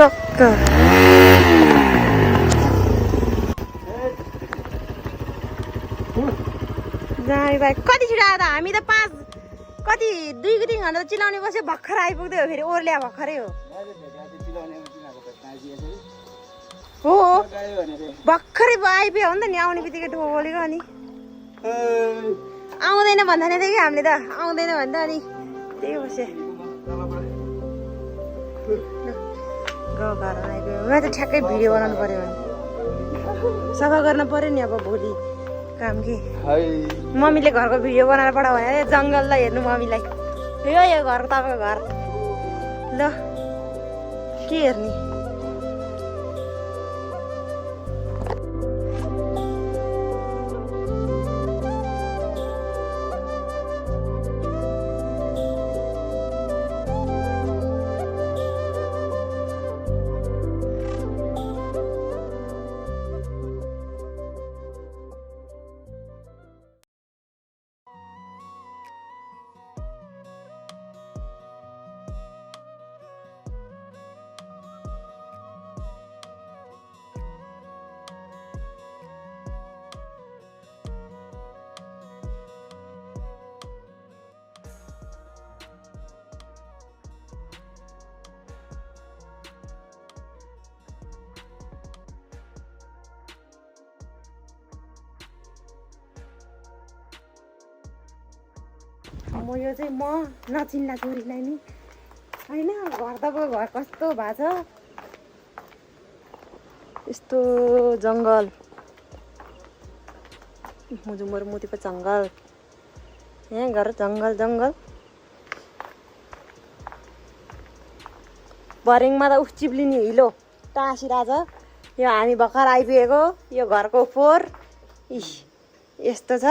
टक्क जाने भाइ कति छिटो आयो त हामी त 2 घन्टा चिलाउने बस्यो भर्खर आइपुग्दै हो फेरि ओर्ल्या भर्खरै हो भर्खरै आइपुग्यो हो नि त नि आउने बित्तिकै ढोलेको अनि आउँदैन भन्दा नै थियो कि हामीले त आउँदैन भन्दा अनि त्यही बस्यो गाउँघरमा आइपुग्यो मलाई त ठ्याक्कै भिडियो बनाउनु पर्यो भने सफा गर्न पर्यो नि अब भोलि काम के मम्मीले घरको भिडियो बनाएर पठाऊ भने जङ्गललाई हेर्नु मम्मीलाई यो घर तपाईँको घर ल के हेर्ने म यो चाहिँ म नचिन्ला छोरीलाई नि होइन घर तपाईँको घर कस्तो भएको छ यस्तो जङ्गल मुजुमर मुतीको जङ्गल यहाँ घर जङ्गल जङ्गल भर्याङमा त उफ चिप्लिने हिलो टाँसिरहेछ यो हामी भर्खर आइपुगेको यो घरको फोहोर इस यस्तो छ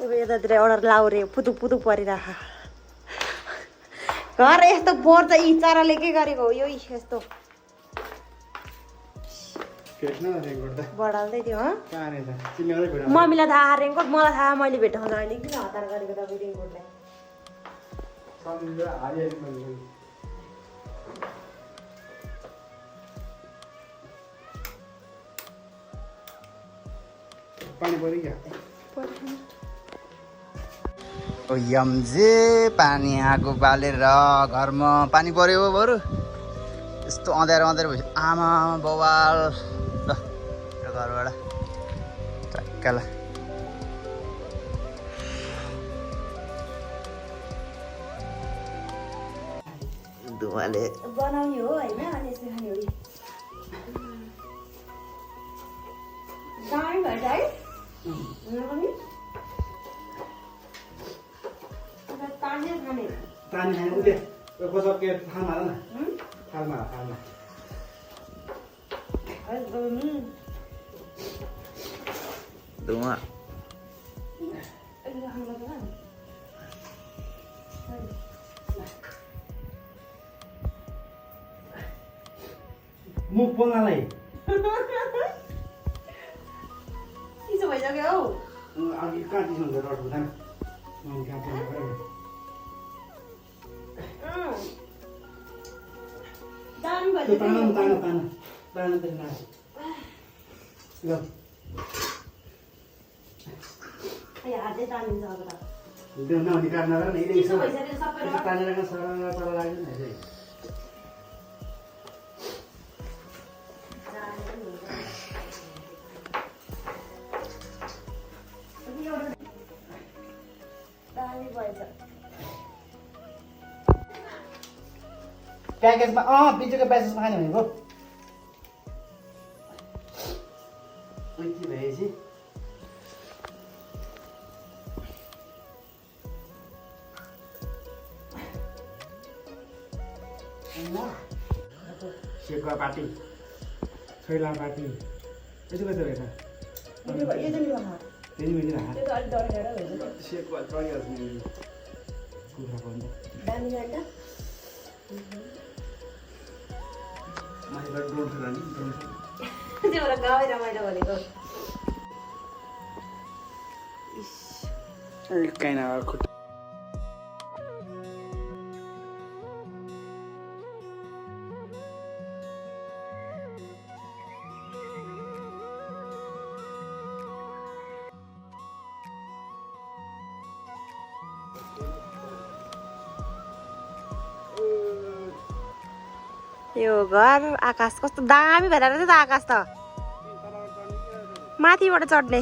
अब यतातिर एउटा लाउरे पुतुक पुतुक परिरह घर यस्तो फोहोर त यी चराले के गरेको हो यो यस्तो बढाल्दै थियो मम्मीलाई थाहा रेनकोट मलाई थाहा मैले भेटाउँदा अहिले किन हतार गरेको तपाईँ रेनकोटलाई पानी पऱ्यो क्या यम्जे पानी आगो बालेर घरमा पानी पर्यो बरु यस्तो अँध्यारो अँध्यारो भएपछि आमा बवाल ल घरबाट चक्काला धुवाले बनाउने हो होइन अनि यसले खाने हो दामी भएछ है पानी खाने उसले कसो के थालमा हाल न थालमा धुवा मुख पोल्नलाई चिसो भइसक्यो हौ अघि कहाँ चिसो हुन्छ रड हुँदैन दामी भएछ तान त ल हातै तानिन्छ अब त त्यो नहुने काम नगर न चिसो भइसक्यो सबै तानेर सर लाग्यो नि प्याकेजमा पिज्जाको प्याकेजमा खाने भनेको के भएपछि सेकुवा पार्टी छैला पार्टी यसो कस्तो रहेछ त्यही मैले सेकुवा चढिहाल्छ नि कुखुराको अन्त माथिबाट ड्रोन छ नि ड्रोन त्योबाट गाउँ रमाइलो भनेको काइन खुट्टा त्यो घर आकाश कस्तो दामी भएर रहेछ त आकाश त माथिबाट चढ्ने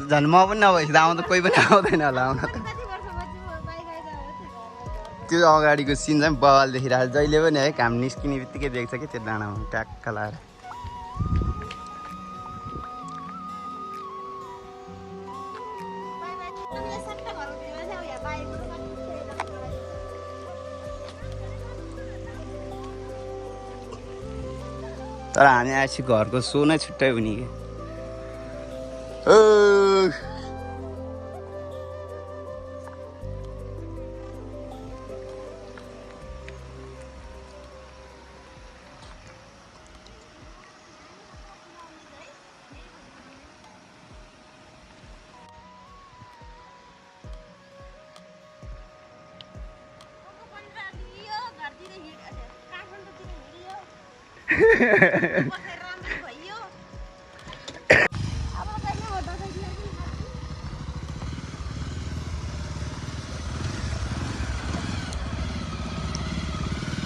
झन् म पनि नभएपछि आउँदा कोही पनि आउँदैन होला आउन त त्यो अगाडिको सिन चाहिँ बवाल देखिरहेको छ जहिले पनि है काम निस्किने बित्तिकै देख्छ कि त्यो डाँडामा ट्याक्क लाएर तर हामी आएपछि घरको सो नै छुट्टै हुने कि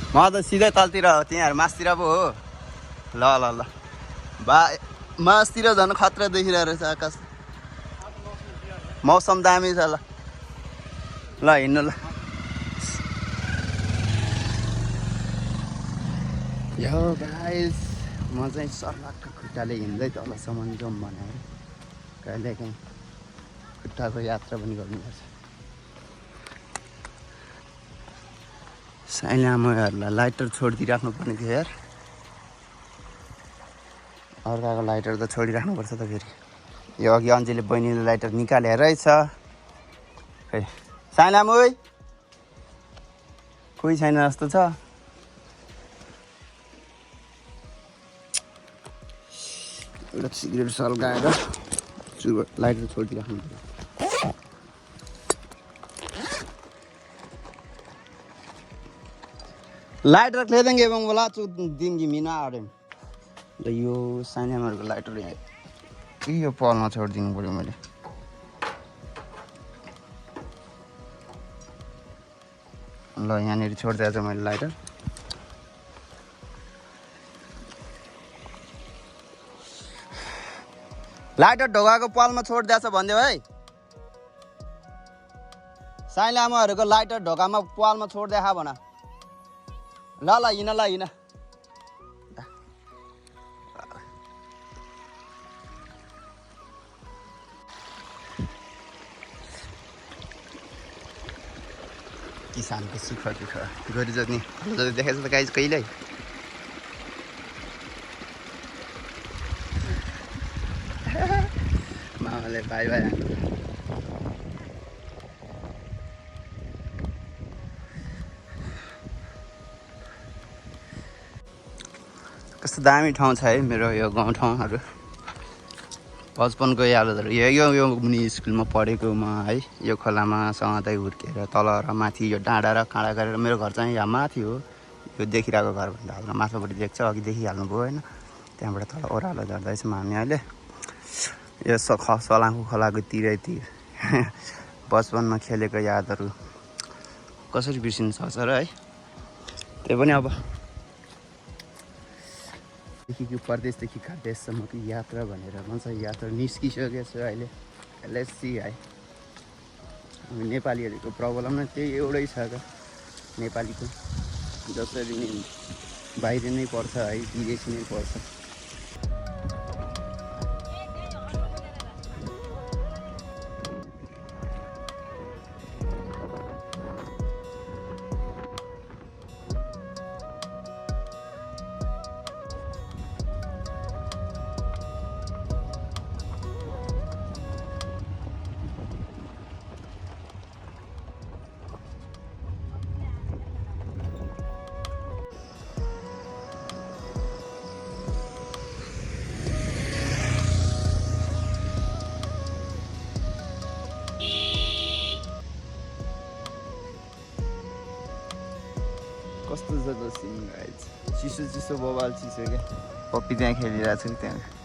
म त सिधै तलतिर हो त्यहाँहरू मासतिर पो हो ल ल ल बा मासतिर झन् खतरा देखिरहेको रहेछ आकाश मौसम दामी छ ल ल हिँड्नु ल यो गाइस म चाहिँ सर्लाक्क खुट्टाले हिँड्दै तलसम्म जाउँ भनेर कहिलेकाहीँ खुट्टाको यात्रा पनि गर्नुपर्छ साइलामहरूलाई लाइटर छोडिदिइराख्नु पर्ने थियो यार अर्काको लाइटर त छोडिराख्नुपर्छ त फेरि यो अघि अन्जेले बहिनीले लाइटर निकाले रहेछ खै साइलाम ओइ कोही छैन जस्तो छ एउटा सिगरेट सल्काएर लाइटर छोडिदिइराख्नु पर्यो लाइटर ले देंगे एवं बोला तो दिन की मीना आ रहे ल यो साइनामहरुको लाइटर यहाँ के यो पलमा छोडिदिनु पर्यो मैले ल यहाँनिर छोडिदिएछ मैले लाइटर लाइटर ढोकाको पलमा छोडिदिएछ भन्दियो है साइलामहरुको लाइटर ढोकामा पलमा छोडिदिएछ भन ल ल हिँड ल हिँड किसानको सुख दुःख गरी जोत्ने देखेछ त गाइस कहिल्यै मामाले बाई बाई कस्तो दामी ठाउँ छ है मेरो यो गाउँ ठाउँहरू बचपनको यादहरू यो मुनि स्कुलमा पढेकोमा है यो खोलामा सँगै हुर्केर तल र माथि यो डाँडा र काँडा गरेर मेरो घर चाहिँ यहाँ माथि हो यो देखिरहेको घरभन्दा हाम्रो माथिल्लोपट्टि देख्छ अघि देखिहाल्नु भयो होइन त्यहाँबाट तल ओह्रालो झर्दैछौँ हामी अहिले यो सलाङको खोलाको तिरैतिर बचपनमा खेलेको यादहरू कसरी बिर्सिनु सक्छ र है त्यही पनि अब देखिको परदेशदेखि देशसम्मको यात्रा भनेर भन्छ यात्रा निस्किसकेको छ अहिले लेट्स सी है हामी नेपालीहरूको प्रब्लम नै त्यही एउटै छ क्या नेपालीको जसरी नै बाहिर नै पर्छ है विदेशी नै पर्छ कस्तो जग्गा सिन गाइज चिसो बबाल चिसो क्या पप्पी त्यहाँ खेलिरहेको छु त्यहाँ